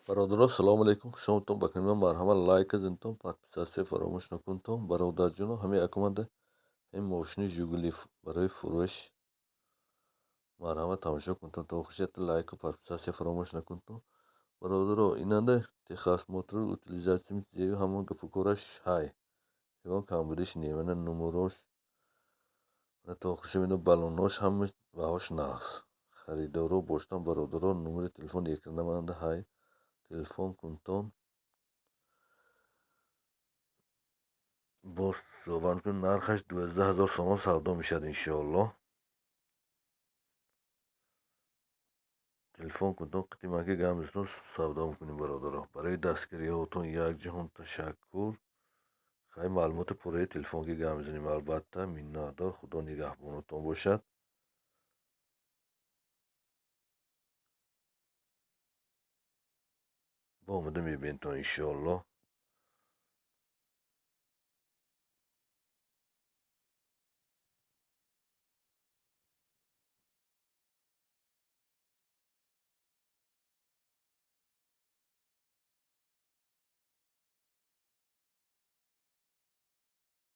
Бародаро, салому алейкум, хушомадтон ба канали ман. Марҳамат, лайк зинтон, подписаться фаромӯш накунтон. Бародарҷоно, ҳамин акомада ин мошини Жигули барои фурӯш. Марҳамат, тамошо кунтон то охирша, лайку подписаться фаромӯш накунтон. Бародаро, инанда техосмотр, утилизация, ҳамон гапу кораш ҳай, ягон камбудиш не. Мана номерош, то охирша бинед, баллонош ҳама баҳош нағз. Харидоро боштан, бародаро, номери телефон экрана манда ҳай, телефон кунтон, боз суҳбат кунем. Нархаш 12 000 сомон савдо мешавад, иншоаллоҳ. Телефон кунтон, қитимаки гап мезанем, савдо мекунем. Бародаро, барои дастгириҳотон як ҷаҳон ташаккур. Хай, маълумоти пурраи телефонки гап мезанем, албатта. Миннатдор, Худо нигаҳбонатон бошад. Бо омада мебинедтон, иншоаллоҳ.